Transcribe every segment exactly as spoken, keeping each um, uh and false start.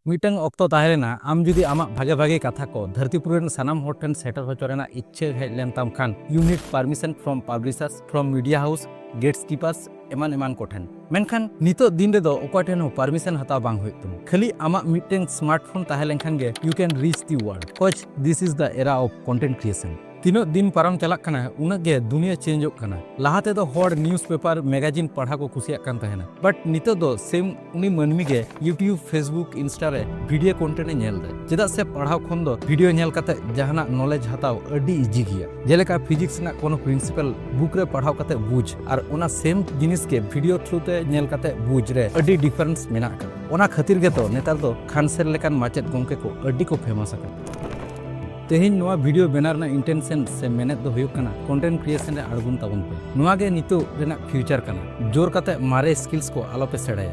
ᱢᱤᱫᱴᱟᱝ ᱚᱠᱛᱚ ᱛᱟᱦᱮᱸ ᱞᱮᱱᱟ, ᱟᱢ ᱡᱩᱫᱤ ᱟᱢᱟᱜ ᱵᱷᱟᱜᱮ ᱵᱷᱟᱜᱮ ᱠᱟᱛᱷᱟ ᱠᱚ ᱫᱷᱟᱹᱨᱛᱤ ᱯᱩᱨᱤ ᱨᱮᱱ ᱥᱟᱱᱟᱢ ᱦᱚᱲ ᱴᱷᱮᱱ ᱥᱮᱴᱮᱨ ᱦᱚᱪᱚ ᱨᱮᱱᱟᱜ ᱤᱪᱪᱷᱟᱹ ᱦᱮᱡ ᱞᱮᱱ ᱛᱟᱢ ᱠᱷᱟᱱ, you need permission from publishers, from media house, gatekeepers, ᱮᱢᱟᱱ ᱮᱢᱟᱱ ᱠᱚ ᱴᱷᱮᱱ᱾ ᱢᱮᱱᱠᱷᱟᱱ ᱱᱤᱛᱚᱜ ᱫᱤᱱ ᱨᱮᱫᱚ ᱚᱠᱚᱭ ᱴᱷᱮᱱ ᱦᱚᱸ permission ᱦᱟᱛᱟᱣ ᱵᱟᱝ ᱦᱩᱭᱩᱜ ᱛᱟᱢᱟ᱾ ᱠᱷᱟᱹᱞᱤ ᱟᱢᱟᱜ ᱢᱤᱫᱴᱟᱝ smartphone ᱛᱟᱦᱮᱸ ᱞᱮᱱᱠᱷᱟᱱ ᱜᱮ you can reach the world, cause this is the era of content creation. ᱛᱤᱱᱟᱹᱜ ᱫᱤᱱ ᱯᱟᱨᱚᱢ ᱪᱟᱞᱟᱜ ᱠᱟᱱᱟ, ᱩᱱᱟᱹᱜ ᱜᱮ ᱫᱩᱱᱤᱭᱟᱹ ᱪᱮᱧᱡᱚᱜ ᱠᱟᱱᱟ᱾ ᱞᱟᱦᱟ ᱛᱮᱫᱚ ᱦᱚᱲ newspaper, magazine ᱯᱟᱲᱦᱟᱣ ᱠᱚ ᱠᱩᱥᱤᱭᱟᱜ ᱠᱟᱱ ᱛᱟᱦᱮᱱᱟ, but ᱱᱤᱛᱚᱜ ᱫᱚ same ᱩᱱᱤ ᱢᱟᱹᱱᱢᱤ ᱜᱮ YouTube, Facebook, Insta ᱨᱮ video content ᱮ ᱧᱮᱞ ᱮᱫᱟ᱾ ᱪᱮᱫᱟᱜ ᱥᱮ ᱯᱟᱲᱦᱟᱣ ᱠᱷᱚᱱ ᱫᱚ video ᱧᱮᱞ ᱠᱟᱛᱮ ᱡᱟᱦᱟᱱᱟᱜ knowledge ᱦᱟᱛᱟᱣ ᱟᱹᱰᱤ easy ᱜᱮᱭᱟ᱾ ᱡᱮᱞᱮᱠᱟ physics ᱨᱮᱱᱟᱜ ᱠᱳᱱᱳ principle book ᱨᱮ ᱯᱟᱲᱦᱟᱣ ᱠᱟᱛᱮ ᱵᱩᱡᱽ, ᱟᱨ ᱚᱱᱟ same ᱡᱤᱱᱤᱥ ᱜᱮ video through ᱛᱮ ᱧᱮᱞ ᱠᱟᱛᱮ ᱵᱩᱡᱽ ᱨᱮ ᱟᱹᱰᱤ difference ᱢᱮᱱᱟᱜ ᱟᱠᱟᱫᱟ᱾ ᱚᱱᱟ ᱠᱷᱟᱹᱛᱤᱨ ᱜᱮᱛᱚ ᱱᱮᱛᱟᱨ ᱫᱚ ᱠᱷᱟᱱ ᱥᱮᱨ ᱞᱮᱠᱟᱱ ᱢᱟᱪᱮᱫ ᱜᱚᱢᱠᱮ ᱠᱚ ᱟᱹᱰᱤ ᱠᱚ famous ᱟᱠᱟᱱᱟ᱾ ᱛᱮᱦᱮᱧ ᱱᱚᱣᱟ video ᱵᱮᱱᱟᱣ ᱨᱮᱱᱟᱜ intention ᱥᱮ ᱢᱮᱱᱮᱫ ᱫᱚ ᱦᱩᱭᱩᱜ ᱠᱟᱱᱟ, content creation ᱨᱮ ᱟᱬᱜᱚᱱ ᱛᱟᱵᱚᱱ ᱯᱮ᱾ ᱱᱚᱣᱟ ᱜᱮ ᱱᱤᱛᱚᱜ ᱨᱮᱱᱟᱜ future ᱠᱟᱱᱟ᱾ ᱡᱳᱨ ᱠᱟᱛᱮ ᱢᱟᱨᱮ skills ᱠᱚ ᱟᱞᱚ ᱯᱮ ᱥᱮᱬᱟᱭᱟ᱾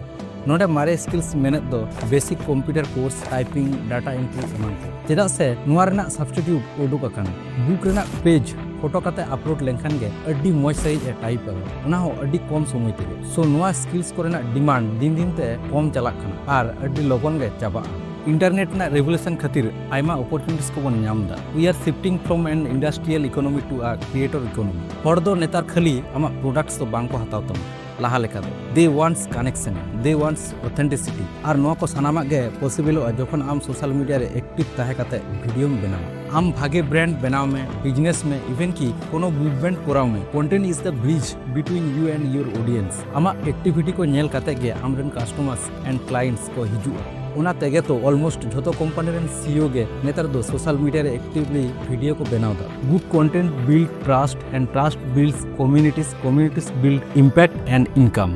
ᱱᱚᱰᱮ ᱢᱟᱨᱮ skills ᱢᱮᱱᱮᱫ ᱫᱚ basic computer course, typing, data entry ᱮᱢᱟᱱ ᱠᱚ᱾ ᱪᱮᱫᱟᱜ ᱥᱮ ᱱᱚᱣᱟ ᱨᱮᱱᱟᱜ substitute ᱩᱰᱩᱠ ᱟᱠᱟᱱᱟ᱾ Book ᱨᱮᱱᱟᱜ page photo ᱠᱟᱛᱮ upload ᱞᱮᱱᱠᱷᱟᱱ ᱜᱮ ᱟᱹᱰᱤ ᱢᱚᱡᱽ ᱥᱟᱺᱦᱤᱡ ᱮ type ᱟ, ᱚᱱᱟ ᱦᱚᱸ ᱟᱹᱰᱤ ᱠᱚᱢ ᱥᱚᱢᱚᱭ ᱛᱮᱜᱮ᱾ So ᱱᱚᱣᱟ skills ᱠᱚᱨᱮᱱᱟᱜ demand ᱫᱤᱱ ᱫᱤᱱ ᱛᱮ ᱠᱚᱢ ᱪᱟᱞᱟᱜ ᱠᱟᱱᱟ ᱟᱨ ᱟᱹᱰᱤ ᱞᱚᱜᱚᱱ ᱜᱮ ᱪᱟᱵᱟᱜᱼᱟ᱾ Internet ᱨᱮᱱᱟᱜ revolution ᱠᱷᱟᱹᱛᱤᱨ ᱟᱭᱢᱟ opportunities ᱠᱚᱵᱚᱱ ᱧᱟᱢ ᱮᱫᱟ᱾ We are shifting from an industrial economy to a creator economy. ᱦᱚᱲ ᱫᱚ ᱱᱮᱛᱟᱨ ᱠᱷᱟᱹᱞᱤ ᱟᱢᱟᱜ products ᱫᱚ ᱵᱟᱝ ᱠᱚ ᱦᱟᱛᱟᱣ ᱛᱟᱢᱟ ᱞᱟᱦᱟ ᱞᱮᱠᱟ ᱫᱚ᱾ They wants connection, they wants authenticity, ᱟᱨ ᱱᱚᱣᱟ ᱠᱚ ᱥᱟᱱᱟᱢᱟᱜ ᱜᱮ possibleᱚᱜᱼᱟ ᱡᱚᱠᱷᱚᱱ ᱟᱢ social media ᱨᱮ active ᱛᱟᱦᱮᱸ ᱠᱟᱛᱮ videoᱢ ᱵᱮᱱᱟᱣᱟ᱾ ᱟᱢ ᱵᱷᱟᱜᱮ brand ᱵᱮᱱᱟᱣ ᱢᱮ, business ᱢᱮ, even ᱠᱤ ᱠᱳᱱᱳ movement ᱠᱚᱨᱟᱣ ᱢᱮ᱾ Content is the bridge between you and your audience. ᱟᱢᱟᱜ activity ᱠᱚ ᱧᱮᱞ ᱠᱟᱛᱮ ᱜᱮ ᱟᱢᱨᱮᱱ customers and clients ᱠᱚ ᱦᱤᱡᱩᱜᱼᱟ᱾ ᱚᱱᱟ ᱛᱮᱜᱮ ᱛᱚ almost ᱡᱷᱚᱛᱚ company ᱨᱮᱱ CEO ᱜᱮ ᱱᱮᱛᱟᱨ ᱫᱚ social media ᱨᱮ actively video ᱠᱚ ᱵᱮᱱᱟᱣ ᱮᱫᱟ᱾ Good content build trust and trust builds communities, communities build impact and income.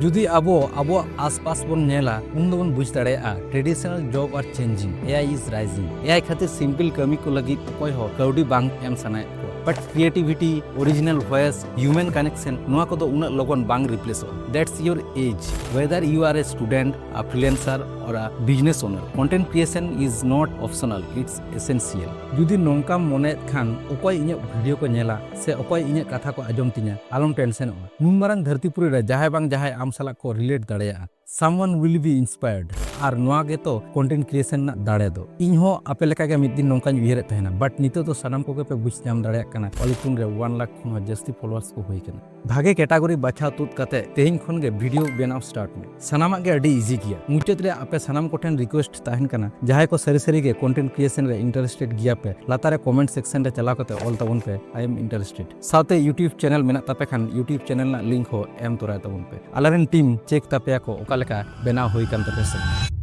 ᱡᱩᱫᱤ ᱟᱵᱚ ᱟᱵᱚᱣᱟᱜ ᱟᱥᱯᱟᱥ ᱵᱚᱱ ᱧᱮᱞᱟ, ᱩᱱ ᱫᱚᱵᱚᱱ ᱵᱩᱡᱽ ᱫᱟᱲᱮᱭᱟᱜᱼᱟ traditional job are changing, AI is rising. AI ᱠᱷᱟᱹᱛᱤᱨ simple ᱠᱟᱹᱢᱤ ᱠᱚ ᱞᱟᱹᱜᱤᱫ ᱚᱠᱚᱭ ᱦᱚᱸ ᱠᱟᱹᱣᱰᱤ ᱵᱟᱝ ᱮᱢ ᱥᱟᱱᱟᱭᱮᱫ ᱠᱚᱣᱟ, but creativity, original voice, human connection, ᱱᱚᱣᱟ ᱠᱚᱫᱚ ᱩᱱᱟᱹᱜ ᱞᱚᱜᱚᱱ ᱵᱟᱝ replaceᱚᱜᱼᱟ. That's your edge. Whether you are a student, a freelancer, or a business owner, content creation is not optional, it's essential. ᱡᱩᱫᱤ ᱱᱚᱝᱠᱟᱢ ᱢᱚᱱᱮᱭᱮᱫ ᱠᱷᱟᱱ ᱚᱠᱚᱭ ᱤᱧᱟᱹᱜ video ᱠᱚ ᱧᱮᱞᱟ ᱥᱮ ᱚᱠᱚᱭ ᱤᱧᱟᱹᱜ ᱠᱟᱛᱷᱟ ᱠᱚ ᱟᱸᱡᱚᱢ ᱛᱤᱧᱟ, ᱟᱞᱚᱢ tensionᱚᱜᱼᱟ᱾ ᱱᱩᱱ ᱢᱟᱨᱟᱝ ᱫᱷᱟᱹᱨᱛᱤ ᱯᱩᱨᱤ ᱨᱮ ᱡᱟᱦᱟᱸᱭ ᱵᱟᱝ ᱡᱟᱦᱟᱸᱭ ᱟᱢ ᱥᱟᱞᱟᱜ ᱠᱚ relate ᱫᱟᱲᱮᱭᱟᱜᱼᱟ᱾ Someone will be inspired. ᱟᱨ ᱱᱚᱣᱟ ᱜᱮᱛᱚ content creation ᱨᱮᱱᱟᱜ ᱫᱟᱲᱮ ᱫᱚ᱾ ᱤᱧ ᱦᱚᱸ ᱟᱯᱮ ᱞᱮᱠᱟ ᱜᱮ ᱢᱤᱫ ᱫᱤᱱ ᱱᱚᱝᱠᱟᱧ ᱩᱭᱦᱟᱹᱨᱮᱫ ᱛᱟᱦᱮᱱᱟ, but ᱱᱤᱛᱚᱜ ᱫᱚ ᱥᱟᱱᱟᱢ ᱠᱚᱜᱮ ᱯᱮ ᱵᱩᱡᱽ ᱧᱟᱢ ᱫᱟᱲᱮᱭᱟᱜ ᱠᱟᱱᱟ, ᱚᱞ ᱤᱛᱩᱱ ᱨᱮ ᱚᱣᱟᱱ ᱞᱟᱠᱷ ᱠᱷᱚᱱ ᱦᱚᱸ ᱡᱟᱹᱥᱛᱤ followers ᱠᱚ ᱦᱩᱭ ᱠᱟᱱᱟ᱾ ᱵᱷᱟᱜᱮ category ᱵᱟᱪᱷᱟᱣ ᱛᱩᱫ ᱠᱟᱛᱮ ᱛᱮᱦᱮᱧ ᱠᱷᱚᱱ ᱜᱮ video ᱵᱮᱱᱟᱣ start ᱢᱮ᱾ ᱥᱟᱱᱟᱢᱟᱜ ᱜᱮ ᱟᱹᱰᱤ easy ᱜᱮᱭᱟ᱾ ᱢᱩᱪᱟᱹᱫ ᱨᱮ ᱟᱯᱮ ᱥᱟᱱᱟᱢ ᱠᱚᱴᱷᱮᱱ request ᱛᱟᱦᱮᱱ ᱠᱟᱱᱟ, ᱡᱟᱦᱟᱸᱭ ᱠᱚ ᱥᱟᱹᱨᱤ ᱥᱟᱹᱨᱤ ᱜᱮ content creation ᱨᱮ interested ᱜᱮᱭᱟ ᱯᱮ, ᱞᱟᱛᱟᱨ ᱨᱮ comment section ᱨᱮ ᱪᱟᱞᱟᱣ ᱠᱟᱛᱮ ᱚᱞ ᱛᱟᱵᱚᱱ ᱯᱮ, "I am interested"᱾ ᱥᱟᱶᱛᱮ YouTube channel ᱢᱮᱱᱟᱜ ᱛᱟᱯᱮ ᱠᱷᱟᱱ YouTube channel ᱨᱮᱱᱟᱜ link ᱦᱚᱸ ᱮᱢ ᱛᱚᱨᱟᱭ ᱛᱟᱵᱚᱱ ᱯᱮ᱾ ᱟᱞᱮᱨᱮᱱ team check ᱛᱟᱯᱮᱭᱟ ᱠᱚ ᱚᱠᱟ ᱞᱮᱠᱟ ᱵᱮᱱᱟᱣ ᱦᱩᱭ ᱠᱟᱱ ᱛᱟᱯᱮᱭᱟ ᱥᱮ᱾